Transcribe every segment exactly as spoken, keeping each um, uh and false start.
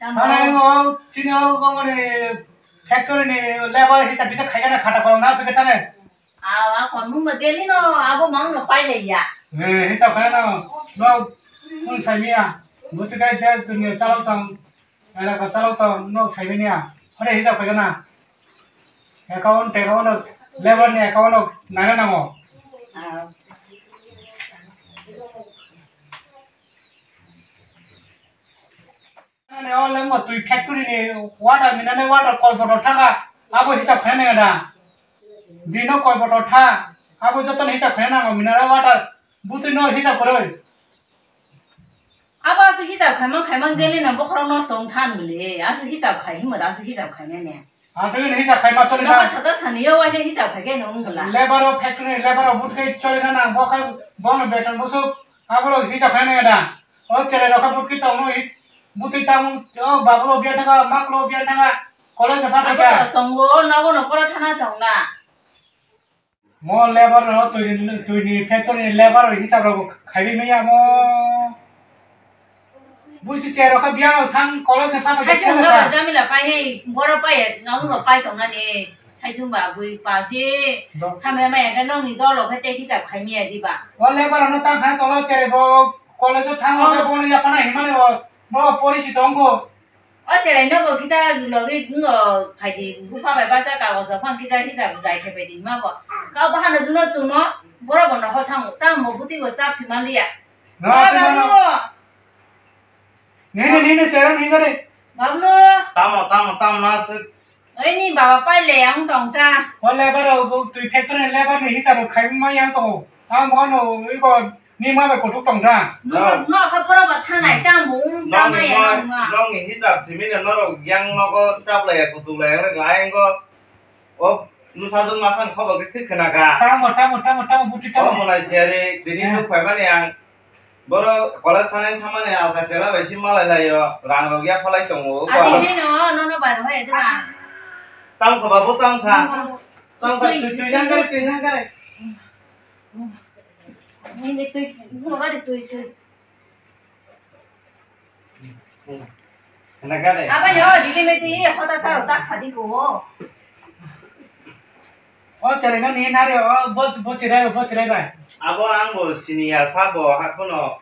Tamo. Thane o chini o gomani factory ni lebar hisab bisa khaikana khata kolom na pika thane. Aw, a kon mung ba deli no, abo mang no pai le ya. Eh, hisab khaikana no, no, sung saimiya. Buti kai je dunia chalok tong, elaka chalok tong, no saimiya. Hore hisab khaikana. Account, account, lebar ni account nana nango. Aw. Ani o lengma twi factory ni water, mineral water koi bottle thaka, abo hisab khaina nang da. Dino koi bottle tha, abo joto ni hisab khaina nango, mineral water, butwi no hisab kwrwi. Abo aswk hisab khaimang khaimang daily no bokhorok nosto wng than bwle, aswk hisab khai himba da aswk hisab khaina ne. Atwini hisa khaima choli Noka na. Sata sani yo waisa hisab khai khe nung bwla. Lebar o factory lebar o but khe choli na na bo khai bo no beton busuk abo rok hisa khaina ya da. O chele rok khe but khe tong no his butwi tamung o babu lo biya thanga mak lo biya thanga college na Abo phatha to tongo nogo no pora thana tong na. Mo lebar no twi twi ni factory ni lebar hisab rok khai bi maya mo. Buisi chair rok kha biang rok thang college ni thang Saichung ba jamila pai nei, boro pai, nang no pai tong nani. Saichung ba bui pa si. Do- Samya maya khe nong ni dolo khe te hisab khai miya di ba. O lebar no tang thang tolo chair bo college o thang Oh. Bo ni yapana himani bo. Bo pori si tongo. O chair no bo kisa logi ngo phai di, bupha bai basa kagoz phang kisa hisab jai khe pai di ma bo. Ka bahano juno tumo, boro bo no ho thang, tang bo buti bo chap si man liya. No, Ba twi mano. Babu. Nini, nini, serang hinga de. Babu. Tamo, tamo, tamo na se. Oi ni baba pai le ang tong ta. O lebar o twi factory lebar ni hisab khai ma yang to. Ang mo no iko ni ma be kotuk tong ta. No, no. No ka pora ba thanai tang bung Nong sama ni ya ma, ma. Nong ni hisab simi na norok yang nogo chap la ya kutuk la ya ayang go. O, nwsajwk masani khobor khe khwna kha. Tamo, tamo, tamo, tamo, buti tamo. O, monai siyari, tini Eh. Nuk phaimani ang. Boro college thangnaini thamani alka chela bai si malai laio, rang rok ya phalai tongo. Ati hino, no, no, bai rok hai, ati ba. Tamo kha babu, tamo kha. Tamo kha, twi, twi, twi, jang kare, twi, jang kare. Nini twi, no, bari twi, twi. Nagare. Abani o jigimeti hota saro ta sadi ko. O chere no ni nare o bo bo chere bo chere bai. Abo ang bo sini ya sa bo ha kono.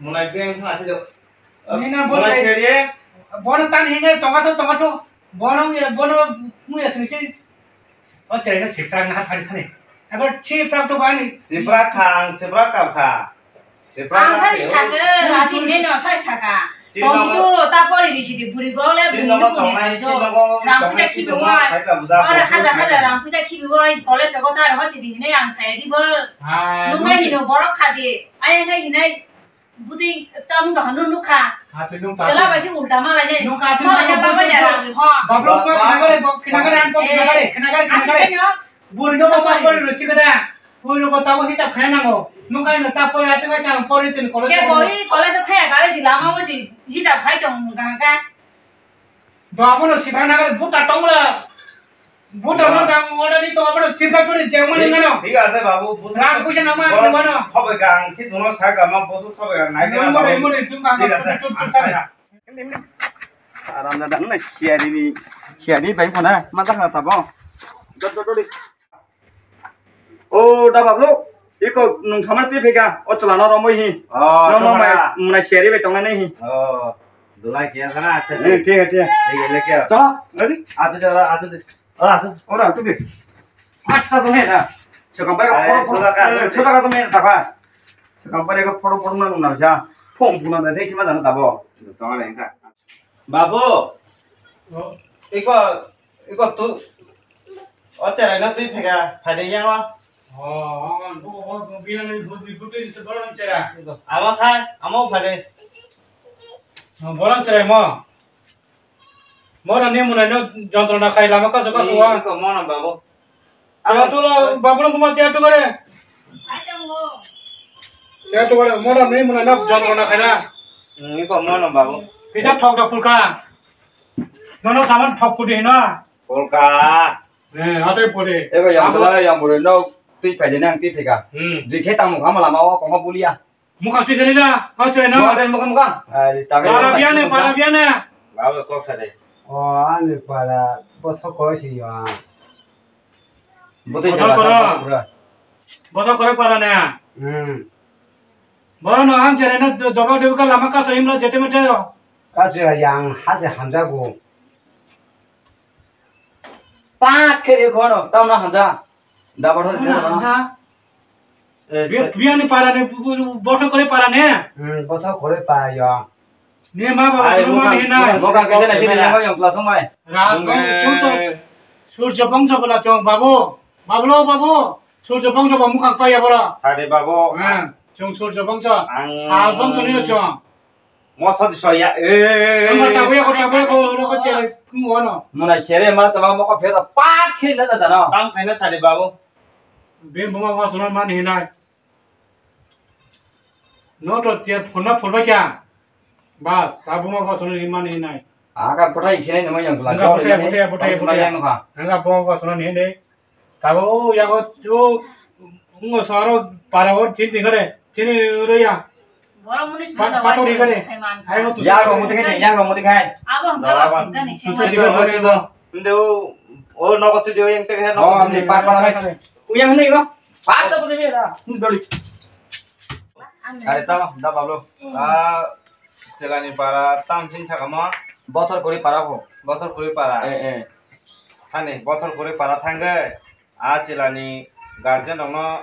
Mulai beng sa ati do. Ni na bo Mulai chere. Chere. Bono tan hinga tonga to tonga to. Bono ya bono mu ya sini sini. O chere no siprak na ha sari thani. Abo siprak to bani. Siprak kha ang siprak kap kha. Ang sai saka, ati hwnwi no sai saka. Tongsi tu ta pori ni sidi buri bole buri no buri jo. Rang puja khibi wai. Ora khaja khaja rang puja khibi wai. College ko ta ro sidi hwnwi ang sai di bo. Nungai hino borok khadi. Ai ngai hinai butui tamung to hanu nukha. Chela bai si ulta malai ne. Malai ne baba ya rang ho. Bablok ma khnagare, khnagare, khnagare, khnagare. Buri no ma pori no sikada. Buri no tabo hisab khaya nango. Nung kai no ta pori ati mai sang pori tin college. Ke boi college thaya gare si lama mo si hisab khai tong gangka. Do abo no sibra nagare buta tongla. Buta no dang order ni to abo no sibra to ni jeng mani ngano. Thik ase babu, busu. Rang puisa nama ngano. Khobai gang ki duno sa ga ma busu khobai gang nai. Mo mo mo tum ka. Thik ase. Aram da dan na siari ni. Siari bai khana ma ta khana tabo. Dot dot dot. O da bablo, iko nung thamar twi phika, o chwla no romwi hi. Oh, no no mai muna siari bai tongnai hi. Oh. Dulai kiya sana, acha. Eh, thik hai, thik hai. Thik hai, lekya. Chalo, ready? Acha de, acha de. Acha. Ora, tu ke? Acha tu hai na. Sekarang balik. Ayo, sudah kan? Sudah kan tu main apa? Sekarang balik ke photo photo na nuna ja. Phone phone na deh, cuma dana tabo. Tama lengka. Babu. Oh. Iko, iko tu. O cherai no twi phega, phaide yang o. Oh, oh, oh, oh, biang ni but ni but ni to boron cherai. Amo khai, amo phaide. Oh, boron cherai mo. Mo na ni munai no jontrona khai lama kaso kaso wa. Iko mo na babu. Chair tu lo, babu lo kuma chair tu kare. Chair tu kare, mo na ni munai no jontrona khai na. Iko mo na babu. Kisa thok da phulka. Nono saman thok pudi na. Polka. Eh, ate pore. Eba yang bela yang bore no twi phaide nang twi phega. Hmm. Dui khe tamo khama lama o kongma bulia. Mukhang twi sani na, ha sui na. Mukhang twi mukhang mukhang. Ari tabe. Para biane, para biane. Babu kok sade. O ani para bothok koi si yo. Bothok kora. Bothok kora para ne. Hmm. Boro no ang jere no jobab de ka lama kaso imla jete mete yo. Kaso yang haje hamjago. Pak khe ri khono, tamo na hamja. Da bothor ri khono. Hamja. Eh, bi-, biyani para ne, bu-, bu-, bothor kore para ne? Hmm, bothor kore para yo. Ne ma baba sunu ma ne na. Moka kisa na kini yang yang kelas mai. Ras bang chung to. Surjo bangso bala chong babu. Babu lo babu. Surjo bangso ba mukhang pa ya bora. Sade babu. Ha, chung surjo bangso. Sal bangso ni chong. Moso di soya, eh. Ama tabuya ko, tabuya ko, ro ko chere, kung wano. Muna chere, ma tama mo ko pheta, pa khe na na jana. Tam khaina sadi babu. Be buma wa sunan man hinai. No to che phona phorba kya. Bas, ta buma wa sunan man hinai. Aga potai khe na ma yang la. Aga potai, potai, potai, potai. Yang no kha. Aga buma wa sunan hinde. Tabo o yago o ngo soro para o chini tingare chini roya. Borok muni suri da patori waisa gare. Khai mansa. Ai mo tu ya ro muti khai ya ro muti khai. Abo hangsa jani sima. Inde o o nogo tu dio yang te khai no. Oh, ni pa pa khai. Uyang ni no. Pa ta bu ni na. Dori. Are ta da bablo. Ah, Chelani para tam sin sakamo. Bothor kuri para ho. Bothor kuri para. Eh, eh. Hani bothor kuri para thangge. A Chelani guardian rokno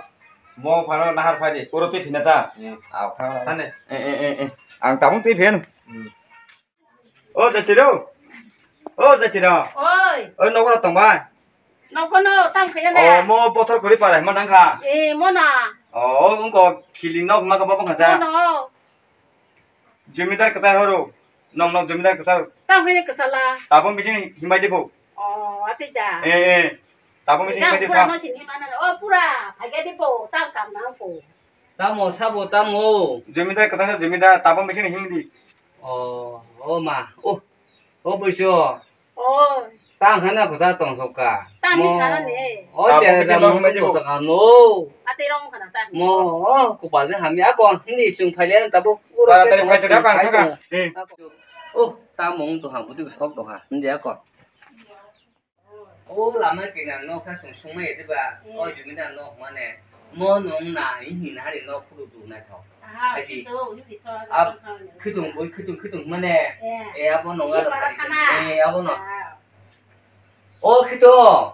mo phano nahar phai di. Oro twi phina ta? Hmm. Aw, thang. Hani. Eh, eh, eh, eh. Ang tabung twi phin. Hmm. O jatiro. O jatiro. Oi. Oi, nokora tong bai. Nokono tam khaya na. O, mo bothor kuri para ma nang kha. Eh, mo na. O, ungko khiling nok ma ka babo khacha. Mo no. Jomidar kwchar horo, nong nong jomidar kwchar. Tamo hini kwchala. Tabo bising himbai dibo. Oh, ati da. Eh, eh. Tabo bising himbai dibo. Pura no sini mana? Oh, pura. Phaiga dibo, tam kam na po. Tamo sabo tamo. Jomidar kwchar jomidar, tabo bising himdi. Oh, oh ma. Oh. Oh, buiso. Oh. Tang hana kwchar tong sok ka. Tang ni sana ni. Oh, tabo chere bising da mo himbai sok dibo. Ka no. Ati rong kana ta. Mo, oh, kupal ni hamya kon. Hindi sung phaile tabo. Tara tari phai chada kang thaka. Eh. Oh, ta mong to ha, buti sok do ha. Hindi ako. Oh, lama kina no kha sung sung mai diba. Oh, jumi da no mane. Mo nong na, ihi na hari no phudu du na tho. Ah, aji. Khitung, khitung, khitung, khitung mane. Eh, abo nong ala. Eh, abo no. Oh, khitung.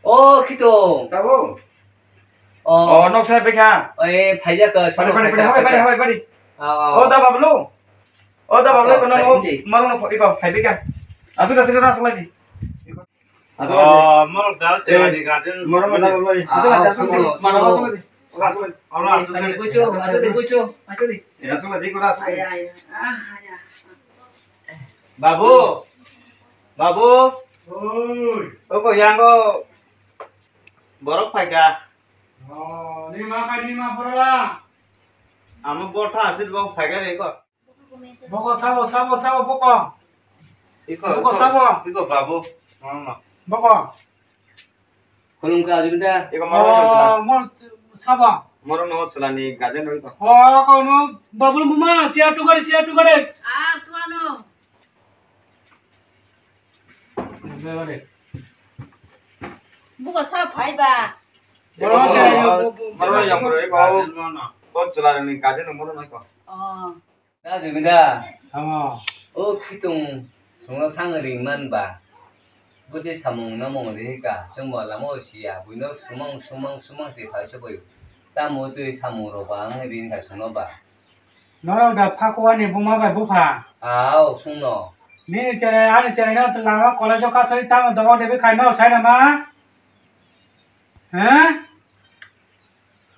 Oh, khitung. Tabo. Oh. Oh, nok sai pekha. Eh, phai ja ka. Pari, pari, pari, pari, pari, pari. Oh, oh. Oh, da bablu. Oh, da bablu, oh, kono phai no, di. Maro no, iko, phai pekha. Asu, asu, asu lagi. Asu lagi. Oh, maro da, eh, di garden. Maro no, da bablu. Asu lagi, asu lagi. Maro, asu lagi. Asu lagi. Asu lagi. Bucho, asu lagi, bucho, asu lagi. Eh, asu lagi, kora asu lagi. Aya, aya. Ah, aya. Babu. Babu. Oi. Oko yango borok phaika. Oh, ni ma khai ni ma pura. Amo botha asil bo phaika re ko. Boko sabo, sabo, sabo boko. Iko, boko iko, sabo. Iko babu. Mama. Boko. Khulumkha ajurda. Iko moro. Oh, mor sabo. Moro no chalani gaden roi ko. Oh, ko no babul muma, chair tu gare, chair tu gare. Ah, tu ano. Buko sa phai ba. Moro chalani, moro yang moro iko. Bo chalani gaden moro no ko. Oh. Da Jumida. Tamo. O khitung sungno thang ring man ba. Bwtwi samung namung rihika, chwngbo lama o siya, buino sumang, sumang, sumang se phai se bui. Tamo twi samung rok ba ang ring kha sungno ba. Norok da phakuani buma bai bupha? Ao, sungno. Nini cherai, ani cherai no lama college o kasui tamo dogo debi khai no sai nama? He?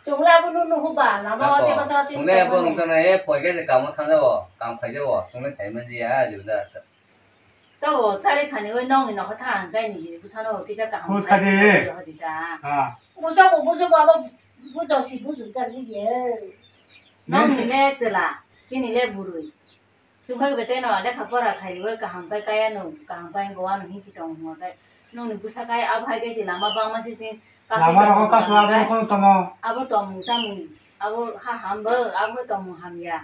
Chwngla bo nung nuhu ba, lama o tei kotha tei. Chwngla bo nung tana e poike se kamo thang jabo, kam khai jabo, chwngla sai man jiya, jibda. To chari khani oi nong ni nokha thang kai ni bwsano kisa kaham. Hus khai khadi. Hodi ta. Ah. Bujo bo, bujo bo, abo bujo si bujo ta ni ye. Nong ni le chela, chini le burui. Chwngkhai betai no lekha pora khai rwui kaham khai kaya no, kaham khai bo ano hinchi tong hwnba khai. Nongni bwsa khai abo hai khe se lama bangma se sing. Lama rogo kasu abo no kono tomo. Abo tomung chamung, abo ha ham bo, abo tomung hamya.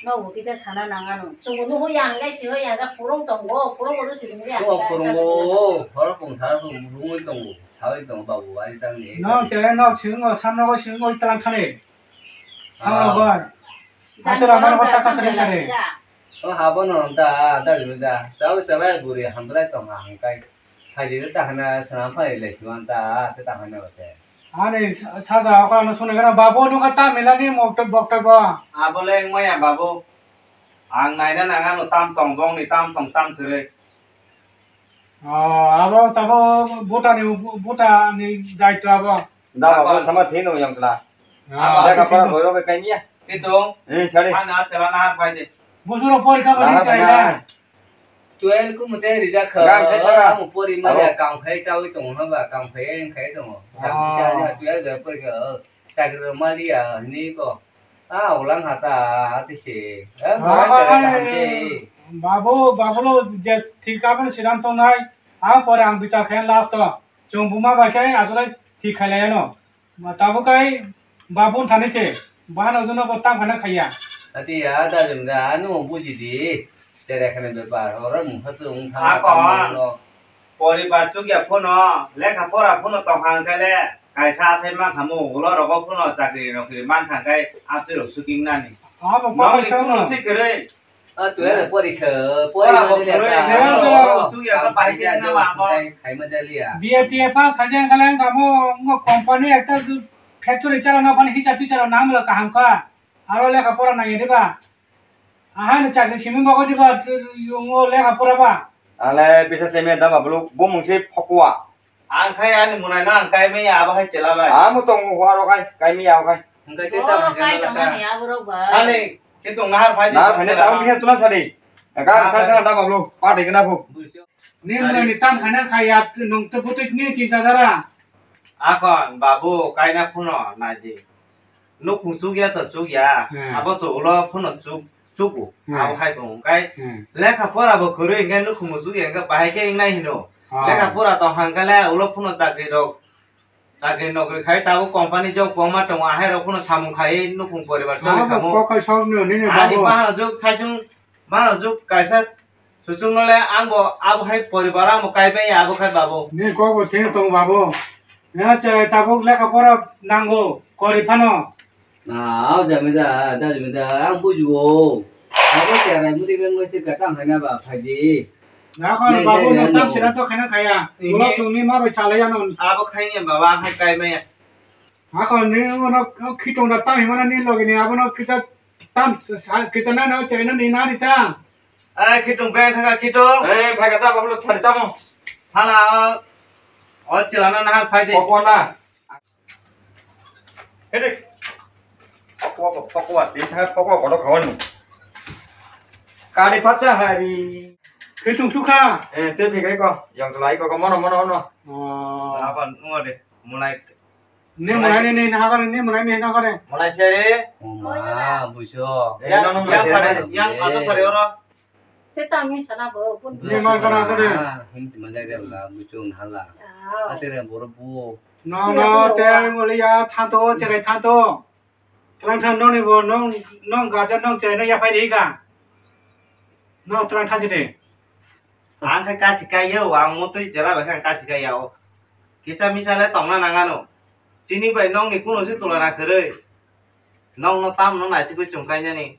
Nogo kisa sana nang ano. Chwngno hoi yang gai se hoi yang ga phurung tongo, phurung oro se ya. So phurung o, horo pung sara pung phurung oi tongo, sawi tongo babu ai tang ni. No chere no singo samno go singo talang khane. Samno go. Ato lama rogo taka sari sari. O habo no da da da. Tau chalai buri hamlai tong ang kai. Haji ta hana sana phai le siwan ta te ta hana bate. Ani saja okra no sunu gara babu no kata milani mokto bokto ba. Abo le maya babu. Ang naina nang ano tam tong bong ni tam tong tam kere. Oh, abo tabo buta ni buta ni daitwa abo. Da babu sama thino yang tla. Ah, lekha pora boiro be kaimia. Kitung. Eh, chari. Ana chala na phai de. Bosoro porikha bani chai na. Twelve ku mute rijak kha. Amu pori mali kam khai chawi tong ha ba, kam khai ang khai tong. Bisa ni twelve ga porikha. Chakri mali ya ni ko. Ah, ulang hata ati se. Babu, babu lo je thik abon sidan tong nai. Ang pore ang bichar khe last to. Chwng buma bai khe asole thik khailai ano. Ma tabuk kai babun thani se, bano jono bo tam khana khaya. Ati ya, da jum da, ano buji di. Tere khana bepar, oro mungkha se ung thang. Ako, poribar chukya phono, lekha pora phono tong hang kale, kaisa asai man khamu, ulo rogo phono chakri nokri man khang kai, atwi rok shooting nani. Abo nokni phono se kwrwi. Ah, twelve porikha, pora porikha bo jeliya kwrwi, ta. Twelve bo chuya ka pai khe na ma bo. Khai ma jeliya. B A T F pass khaijak kale ang kamo ngo company ekta factory chalana phani hisa twi chalana amla kaham kha. Aro lekha pora nang diba? Aha no chakri simi bago diba? Ngo lekha pora ba? Ale bisa simi da bablu bumung se phokwa. Ang khai ani munai no ang kai maya abo hai chela bai. Amo tongo huaro khai, kai maya abo khai. Hingkai te tam hai kai jana tong laka. Ani abo rok bai. Sani, khe tong nahar phai di. Nahar phai di, tamo bihan tuna sadi. Ka ang khai sana da bablu, pa de kena bu. Ni munai ni tam khana khai ya, nung te butui ni chinta dara. Akon, babu, kaina phuno nai di. Nukhung chukya to chukya, hmm, abo to ulo phuno chuk, chuku, hmm, abo hai bo hwnkhai, hmm, lekha pora bo kwrwi hwnkhe nukhung bo chukya hwnkhe bahai khe wngnai hino. Ah. Lekha pora tong hwnkhe le ulo phuno chakri rok, chakri nokri khai tabuk company job kwbangma tongo, ahai rok phuno samung khai nukhung poribar choli kamo. Kok hai sok no nini ani babu. Bahano juk saichung, bahano juk kaisa Suchung no le ang bo abo hai poribar ang bo kai bai abo khai babu. Ni kok bo thini tong babu. Ya cherai tabuk lekha pora nango kori phano. Na, o jamida, da jamida, ang buju o. Abo cherai muri beng se gatang hai na ba phai di. Na khon babu no tam sira to khana khaya. Ulo tungni ma bai chalai ano. Abo khai ni baba ang hai kai maya. Akhon ni uno khitong da tam himana ni logi ni abo no kisa tam kisa na no cherai no ni na ni tam. Ai, khitung beng thangkha, khitung. Ei, phai kha ta, babulo thari tamo. Thala, o, o chilano nahar phai di. Pokwa na. Hede. Pokwa, pokwa, tin thangkha, pokwa kono khawani. Kani phacha hari. Khitung thukha. Eh, te phikai ko, yang lai ko, ko mono, mono, mono. Oh. Apa, ngode, mulai. Ne mulai ne, ne, nahar ne, mulai ne, nahar. Mulai se. Oh, ma, bujo. Eh, yang, no, no, yang mulai phare, se. Yang ato phare oro. Te tangwi sana bo, pun. Ni ma kana sare. Ah, him si ma jai jai la, buchung hala. Ah. Ate re bor bu. No, no, te ngoli ya thanto, cherai thanto. Tlang than noni bo, nong, nong gaja nong cherai no ya phai ri ga. No tlang than jide. Ang khe kachi kai yo, ang motwi chela bai khe ang kachi kai ya o. Kisa misa le tongna nang ano. Chini bai nong ni kuno si tulana kwrwi. Nong no tam no nai si gwi chung kai nani.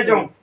Nai chong.